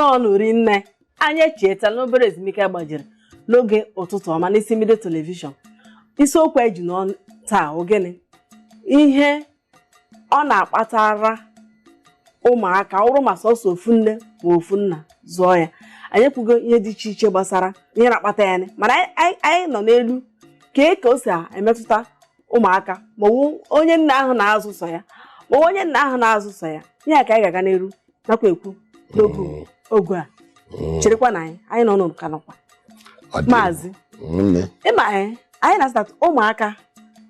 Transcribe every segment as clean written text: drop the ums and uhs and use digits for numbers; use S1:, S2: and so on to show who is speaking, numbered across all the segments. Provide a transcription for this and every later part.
S1: Nnọọ rinne. Anyị echietala n'obere ezumike gbajiri n'oge Ụtụtụ Ọma n'isi mbido telivishọn. Isiokwu eji nọ taa, ogene ihe ọ na-akpatara ụmụaka ọrụ ma sọsọ ofu nne ma ofu nna zụọ ya. Anyị ekwugo ihe dị iche iche gbasara ihe na-akpata ya, mana anyị nọ n'elu kee ka o si emetụta ụmụaka, ma ọ onye nna ahụ na-azụ sọ ya, ma onye nna ahụ na-azụ sọ ya. Ihe a ka anyị ga-aga n'elu nakwa ekwu n'oge oge a. Cherekwa na anyị nọ n'ụka nọkwa. Maazị, ịma anyị na-asị ụmụaka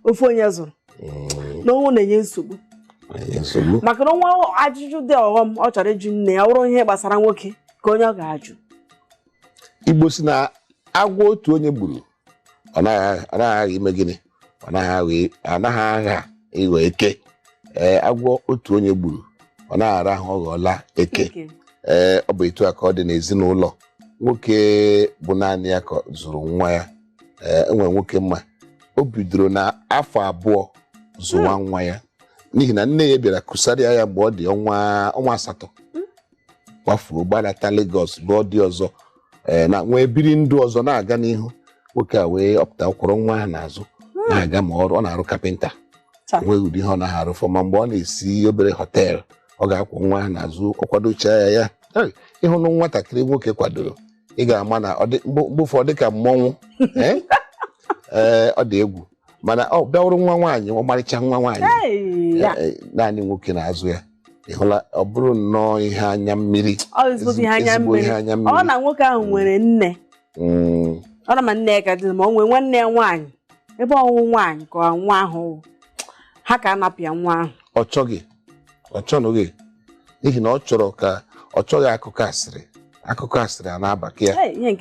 S1: ofu onye zụrụ na ọnwụ na-enye nsogbu, maka na nwa ajụjụ dị ọghọm ọ chọrọ ịjụ nne ya, ọ bụrụ ihe gbasara nwoke ka onye ọ ga-ajụ.
S2: Igbo si na agwọ otu onye gburu, ọ naghị agha ime gịnị? Ọ naghị agha ịghọ eke. Ee, agwọ otu onye gburu, ọ naghị arahụ, ọ ghọọla eke. Ee, ọ bụ etu a ka ọ dị n'ezinụlọ. Nwoke bụ naanị ya ka zụrụ nwa ya. Ee, enwere nwoke mma o bidoro na afọ 2 zụwa nwa ya, n'ihi na nne ya bịara kụsarịa ya mgbe ọ dị ọnwa 8, gbafuo gbadata Lagos lụọ di ọzọ, ee, na nwee biri ndụ ọzọ na-aga n'ihu. Nwoke a wee ọpụta kwụrụ nwa ahụ n'azụ na-aga ma ọrụ ọ na-arụ kapịnta, enweghị ụdị ihe ọ naghị arụfọ. Ma mgbe ọ na-esi obere họteelụ, ọ ga-akwụ nwa ahụ n'azụ, ọ kwadochaa ya. Ya ịhụnụ nwatakịrị nwoke kwadoro, ị ga-ama na mgbe ụfọdụ dị ka mmọnwụ. Ee, ọ dị egwu. Mana ọ bịawụrụ nwa nwaanyị, ọmarịcha nwa nwaanyị, naanị nwoke na-azụ ya. Ị hụla, ọ bụrụ nnọọ ihe anya mmiri.
S1: Ezigbo ihe anya mmiri. Ọ na nwoke ahụ nwere nne, ọ na ma nne ya ka dị, ma ọ nwee nwanne ya nwaanyị, ebe ọnwụ nwaanyị ka nwa ahụ ha ka anapụ ya nwa ahụ.
S2: Ọ chọghị, ọ chọnụghị, n'ihi na ọ chọrọ ka ọ chọghị akụkọ asịrị. Akụkọ asịrị a na-abakọ ya.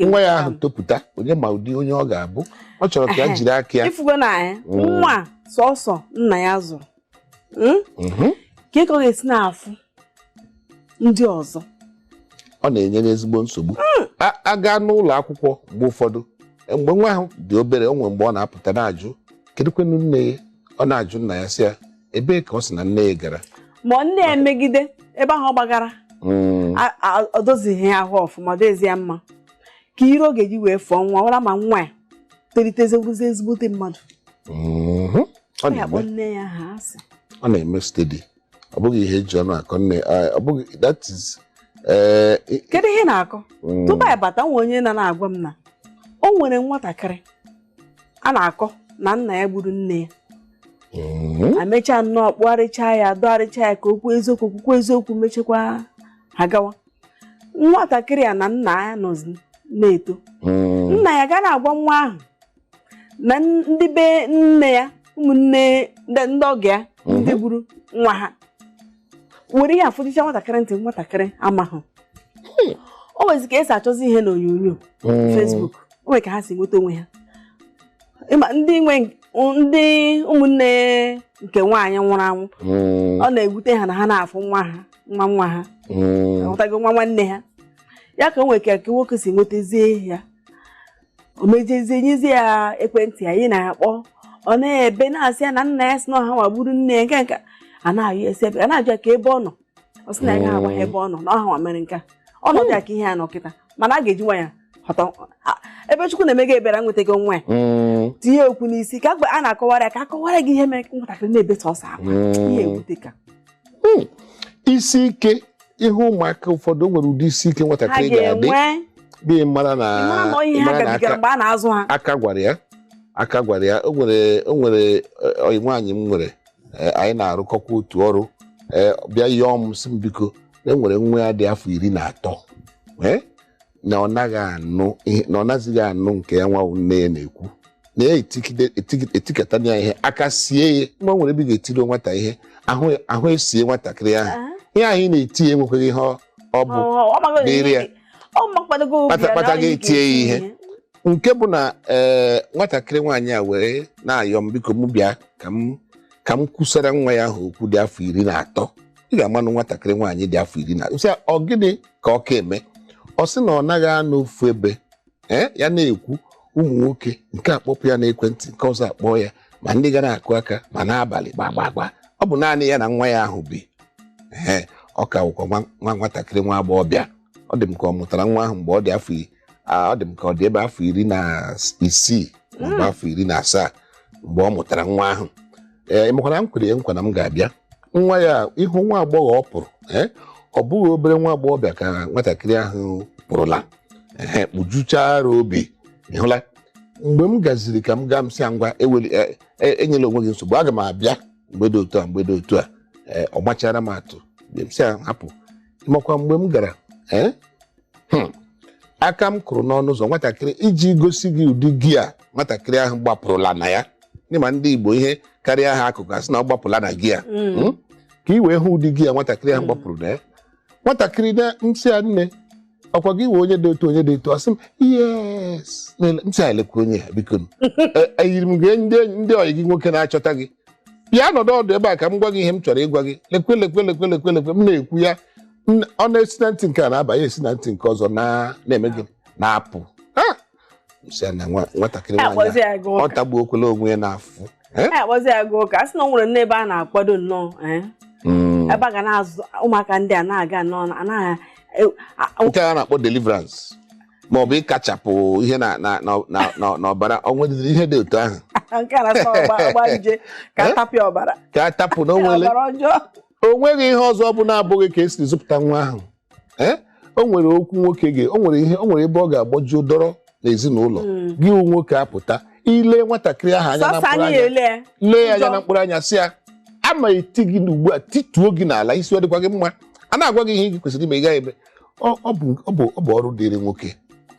S2: Nwa ya ahụ topụta, onye ma ụdị onye ọ ga-abụ. Ọ chọrọ ka ya jiri aka ya.
S1: Ifugo na ya nwa sọsọ nna ya zụrụ, ka ọ ga-esi na-afụ ndị ọzọ.
S2: Ọ na-enye ezigbo nsogbu. A gaa n'ụlọ akwụkwọ mgbe ụfọdụ, mgbe nwa ahụ dị obere, o nwere mgbe ọ na-apụta na-ajụ kedụkwanụ nne ya. Ọ na-ajụ nna ya, sị ya ebee ka ọ sị na nne ya gara.
S1: Ma nne ya emegide ebe ahụ ọ gbagara, ọ dozighị ya ahụ ọfụma, dozie ya mma ka ire oge ji wee fụọ nwa ọra, ma nwa ya toliteze bụrụzie ezigbote mmadụ.
S2: Ọ
S1: nne ya ha asị
S2: ọ na-eme stedi, ọ bụghị ihe eji ọnụ akọ nne, ọ bụghị that is.
S1: Kedu ihe na-akọ tupu anyị bata? Nwa onye na-agwa m na o nwere nwatakịrị a na-akọ na nna ya gburu nne ya. Emechaa nnọọ kpụgharịchaa ya, dọgharịchaa ya ka okwu eziokwu, okwukwe eziokwu, mechakwa ha gawa. Nwatakịrị a na nna ya nọzi na-eto. Nna ya ga na-agwa nwa ahụ na ndị be nne ya, ụmụnne ndị ọgọ ya, ndị gburu nwa ha, were ihe afụdịcha nwatakịrị ntị. Nwatakịrị amahụ o nwezi ka esi achọzi ihe n'onyonyo Facebook, o nwere ka ha si nweta onwe ha. Ịma ndị nwe ndị ụmụnne nke nwaanyị nwụrụ anwụ, ọ na-ewute ha na ha na-afụ nwa ha, nwa nwa ha, ghọtago, nwa nwanne ha ya, ka o nwere ka nwoke si nwetazie ya. O mejezie nyezie ya ekwentị ya, yi na-akpọ, ọ na-ebe na-asị ya na nna ya si na ọha wagburu nne ya, nke nke a na-ayọ esi ebe a na-ajụ ya ka ebe ọ nọ. Ọ sị na ya gaghị agwa ha ebe ọ nọ, na ọha nwa mere nke a. Ọnọdụ ya ka ihe ya nọ kịta, mana a ga-eji nwa ya ghọta ebe Chukwu na-emega ebere, nwetago nwa ya, tinye okwu n'isi ka a na-akọwara ya, ka akọwara gị ihe mere nwatakịrị na-ebeta ọsọ akwa. Ihe ewute ka
S2: isi ike ihe ụmụaka ụfọdụ nwere, ụdị isi ike nwatakịrị ga-adị bi mara na aka gwara ya, aka gwara ya. O nwere oyi nwaanyị m nwere, anyị na-arụkọkwa otu ọrụ, bịa yọọ m sị m biko, na enwere nwa ya dị afọ 13, na ọ naghị anụ, na ọ nazighị anụ nke ya nwa nne ya na-ekwu, na ya etikata ya ihe aka sie ya. Mgbe o nwere ebe ị ga-etiri nwata ihe, ahụ esie nwatakịrị ahụ, ihe ahụ ị na-eti ya enwekwaghị ihe ọ bụ dịrị ya, kpatakpata ga-etie ya ihe. Nke bụ na ee, nwatakịrị nwaanyị a wee na-ayọ m, biko m bịa ka m kwusara nwa ya ahụ okwu dị afọ 13. Ị ga-amanụ nwatakịrị nwaanyị dị afọ 13, ọ gịnị ka ọ ka eme? Ọ sị na ọ naghị anọ ofu ebe. Ya na-ekwu ụmụ nwoke nke akpọpụ ya n'ekwentị, nke ọzọ akpọ ya, ma ndị ga na-akụ aka ma n'abalị gbagbagba. Ọ bụ naanị ya na nwa ya ahụ bi. Ee, ọ ka wụkwa nwa nwatakịrị nwa agbọghọbịa. Ọ dị m ka ọ mụtara nwa ahụ mgbe ọ dị afọ ọ dị m ka ọ dị ebe afọ 16 maọbụ afọ 17 mgbe ọ mụtara nwa ahụ. Ee, ị makwara m kwere ya nkwa na m ga-abịa nwa ya ịhụ nwa agbọghọ ọ pụrụ. Ee, ọ bụghị obere nwa agbọghọbịa ka nwatakịrị ahụ pụrụla. Ehe, kpujuchara obi. Ị hụla mgbe m gaziri ka m gaa, m sị ya, ngwa, eweli enyela onwe gị nsogbu, aga m abịa mgbe dị otu a, mgbe dị otu a. Ee, ọ gbachara m atụ. M sị ya hapụ. Makwa mgbe m gara, ee, aka m kụrụ n'ọnụ ụzọ nwatakịrị iji gosi gị ụdị gị a nwatakịrị ahụ gbapụrụla na ya. N'ịma ndị Igbo, ihe karịa ha akụkụ, asị na ọ gbapụla na gị a. Ka ị wee hụ ụdị gị a nwatakịrị ahụ gbapụrụ na ya. Nwatakịrị na m sị ya, nne, ọkwa gị wee onye dị otu, onye dị otu? Asị m, yes. M sị ya, elekwa onye ya, biko. Eyiri m gị ndị ọyị gị nwoke na-achọta gị. Bịa nọdụ ọdụ ebe a ka m gwa gị ihe m chọrọ ịgwa gị. Lekwe, lekwe, lekwe, lekwe, lekwe. M na-ekwu ya, ọ na-esi na ntị nke a na-abanye, esi na ntị nke ọzọ na-eme gị na-apụ. M sị ya na nwatakịrị nwaanyị
S1: akpọzi ya gaa
S2: ọ
S1: ụka.
S2: Tagbuokwala onwe ya n'afọ.
S1: A akpọzi ya gaa ụka. A sị na o nwere nne ebe a na-akwado nnọọ, ebe a ga na-azụ ụmụaka ndị a na-aga nnọọ anaghị
S2: Nke a na-akpọ deliverance ma ọ bụ ịkachapụ ihe na na na na na n'ọbara, ọ nwedịrị ihe dị otu ahụ.
S1: Nke a na-asọ ọgba nje ka atapịa ọbara.
S2: Ka a tapụ na o nwere
S1: ọbara ọjọọ.
S2: O nweghị ihe ọzọ ọ bụ na-abụghị ka esiri zụpụta nwa ahụ. Ee, o nwere okwu nwoke ga o nwere ihe, o nwere ebe ọ ga-agbaju dọrọ n'ezinụlọ. Gị wụ nwoke, apụta ile nwatakịrị ahụ anya na
S1: sọsọ
S2: mkpụrụ
S1: anyị
S2: anya,
S1: ele ya.
S2: lee ya anya
S1: Njọ.
S2: na mkpụrụ anya, sị ya, ama eti gị ugbu a, tituo gị n'ala. Isi ọ dịkwa gị mma? A na-agwa gị ihe ị kwesịrị ime, ị gaghị eme. Ọ bụ ọrụ dịrị nwoke.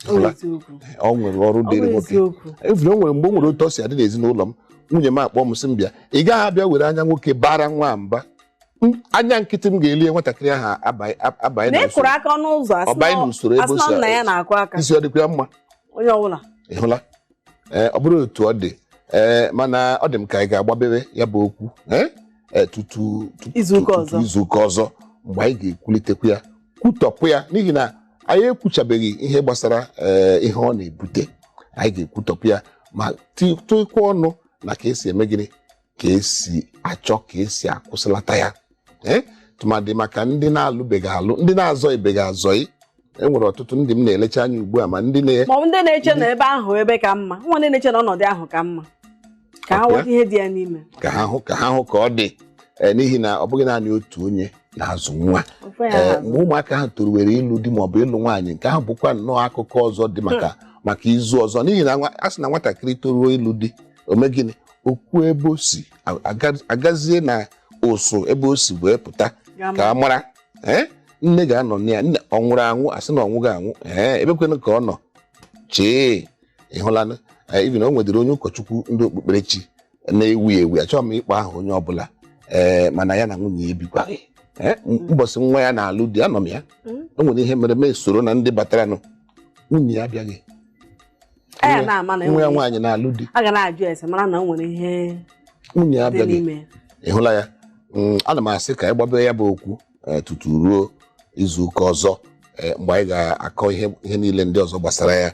S1: Ọ bụ eziokwu.
S2: Ọ nwere ọrụ
S1: Ọ bụ
S2: dịrị nwoke.
S1: eziokwu.
S2: Even o nwere mgbe o nwere otu ọ si adị n'ezinụlọ m, nwunye m akpọ m sị m bịa. Ị gaghị abịa were anya nwoke bara nwa mba. Anya nkịtị m ga-elie nwatakịrị ahụ abanye
S1: Na ị kụrụ
S2: n'usoro.
S1: aka ọnụ ụzọ,
S2: Ọ banye n'usoro ebe
S1: asị
S2: o
S1: na
S2: si
S1: nna ya na-akụ aka.
S2: Isi ọ dịkwa ya mma?
S1: Onye ọbụla.
S2: Ị hụla? Ee, ọ bụrụ otu ọ dị, ee, mana ọ dị m ka anyị ga-agbabebe ya bụ okwu, ee, ee, tutu
S1: Izuụka
S2: tutu
S1: ọzọ.
S2: Izuụka ọzọ, mgbe anyị ga-ekwulitekwu ya, kwutọpụ ya, n'ihi na anyị ekwuchabeghị ihe gbasara, ee, ihe ọ na-ebute. Anyị ga-ekwutọpụ ya ma tụkwa ọnụ na ka esi eme gịnị, ka esi achọ ka esi akwụsịlata ya, ee, tụmadị maka ndị na-alụbeghị alụ, ndị na-azọ ibeghị azọị. E nwere ọtụtụ ndị m na-elecha anya ugbu a, ma ndị na
S1: Ma ọ bụ ndị na-eche na ebe ahụ ebe ka mma, nwa ndị na-eche na ọnọdụ ahụ ka mma, ka ha ghọta ihe dị ya n'ime.
S2: Ka ha hụ ka ọ dị. Ee, n'ihi na ọ bụghị naanị otu onye na-azụ nwa.
S1: Ofe ya
S2: Ee,
S1: na-azụ.
S2: mgbe ụmụaka ahụ toruwere ịlụ di maọbụ ịlụ nwaanyị, nke ahụ bụkwa nnọọ akụkọ ọzọ dị maka izu ọzọ, n'ihi na a sị na nwatakịrị toruo ịlụ di, o mee gịnị? Okwu ebe o si agazie na ụsụ ebe o si wee pụta ka a mara. Ee, nne ga-anọ na ya, nne ọ nwụrụ anwụ, asị na ọ nwụghị anwụ. Ee, ebekwenụ ka ọ nọ chee. Ịhụlanụ? Even o nwedịrị onye ụkọchukwu ndị okpukperechi na-ewu ewu, achọghị m ịkpọ aha onye ọbụla, ee, mana ya na nwunye ya ebikwaghị. Ee, ụbọchị nwa ya na-alụ di, anọ m ya. O nwere ihe mere m esoro na ndị bataranụ, nwunye ya abịaghị.
S1: A ya na-ama na
S2: Nwa ya
S1: enwere
S2: nwaanyị na-alụ di.
S1: A ga na-ajụ ese mara na o nwere ihe
S2: Nwunye ya
S1: dị
S2: abịaghị.
S1: n'ime.
S2: Ị hụla ya? Ana m asị ka anyị gbabe ya bụ okwu, tutu ruo izu ụka ọzọ, mgbe anyị ga-akọ ihe niile ndị ọzọ gbasara ya.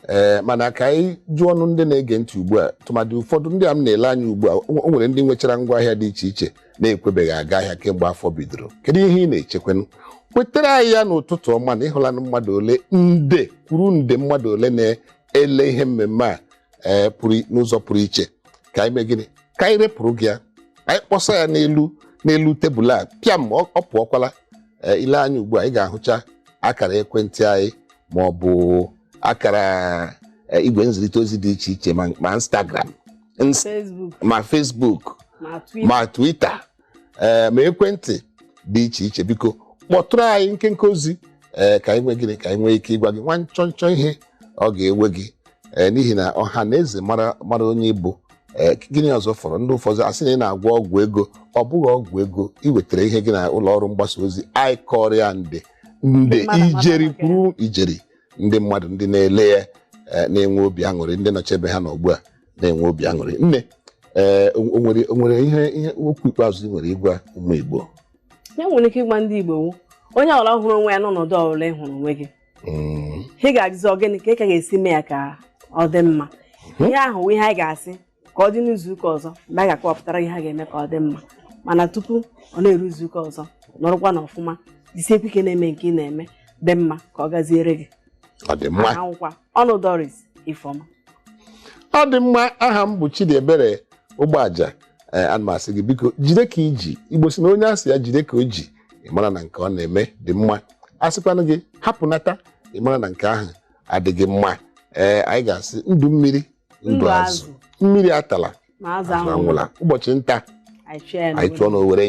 S2: Ee, mana ka anyị jụọ ọnụ ndị na-ege ntị ugbu a, tụmadị ụfọdụ ndị a m na-ele anya ugbu a. O nwere ndị nwechara ngwaahịa dị iche iche na-ekwebeghị aga ahịa kemgbe afọ bidoro. Kedu ihe ị na-echekwanụ? Kwetara anyị ya n'ụtụtụ ọma na ịhụlanụ mmadụ ole, nde kwuru nde mmadụ ole na-ele ihe mmemme a, ee, pụrụ n'ụzọ pụrụ iche. Ka anyị mee gịnị? Ka anyị repụrụ gị ya, anyị kpọsa ya n'elu tebụl a, pịam, ọ pụọkwala. Ee, ile anya ugbu a, ị ga-ahụcha akara ekwentị anyị ma ọ bụ akara igwe nzirịta ozi dị iche iche, ma Instagram,
S1: Facebook,
S2: ma Facebook,
S1: ma Twitter,
S2: ma Twitter, ee, ma ekwentị dị iche iche. Biko kpọtụrụ anyị nkenke ozi, ee, ka anyị nwee gịnị, ka anyị nwee ike ịgwa gị nwa nchọnchọ ihe ọ ga-ewe gị, ee, n'ihi na ọha na eze mara onye ịbụ. Ee, gịnị ọzọ fọrọ? Ndị ụfọdụ asị na ị na-agwọ ọgwụ ego. Ọ bụghị ọgwụ ego. Ị wetara ihe gị na ụlọ ọrụ mgbasa ozi anyị, kọrọ ya nde nde
S1: mmadụ amata
S2: ijeri
S1: maka ya.
S2: kwuru ijeri ndị mmadụ ndị na-ele ya, na-enwe obi aṅụrị, ndị nọcha ebe ha nọ ugbu a na-enwe obi aṅụrị. Nne, ee, o nwere ihe okwu ikpeazụ ị nwere ịgwa ụmụ Igbo?
S1: Ya nwere ike ịgwa ndị Igbo wụ, onye ọbụla hụrụ onwe ya n'ọnọdụ ọbụla ị hụrụ onwe gị, ị ga-ajụzi ọ gịnị ka ị ka ga-esi mee ya ka ọ dị mma. Ihe ahụ wụ ihe anyị ga-asị ka ọ dị n'izu ụka ọzọ, mgbe anyị ga-akọwapụtara ihe a ga-eme ka ọ dị mma. Mana tupu ọ na-eru izu ụka ọzọ, nọrọkwa n'ọfụma, jisiekwa ike na-eme nke ị na-eme. Dị mma, ka ọ gaziere gị.
S2: Ọ dị mma.
S1: Aha nkwa ọnụ Doris Ifeọma.
S2: Ọ dị mma. Aha m bụ Chidiebere Ụgbọaja. Ee, ana m asị gị, biko jide ka iji. Igbo si na onye asị ya jide ka o ji, ị mara na nke ọ na-eme dị mma. A sịkwanụ gị hapụnata, ị mara na nke ahụ adịghị mma. Ee, anyị ga-asị ndụ mmiri, ndụ
S1: Ndụ
S2: azụ.
S1: azụ.
S2: Mmiri atala,
S1: Ma azụ
S2: azụ
S1: anwụla.
S2: anwụla. Ụbọchị nta
S1: anyị chụọ ya
S2: anyị chụọ
S1: n'Owerri.
S2: n'Owere.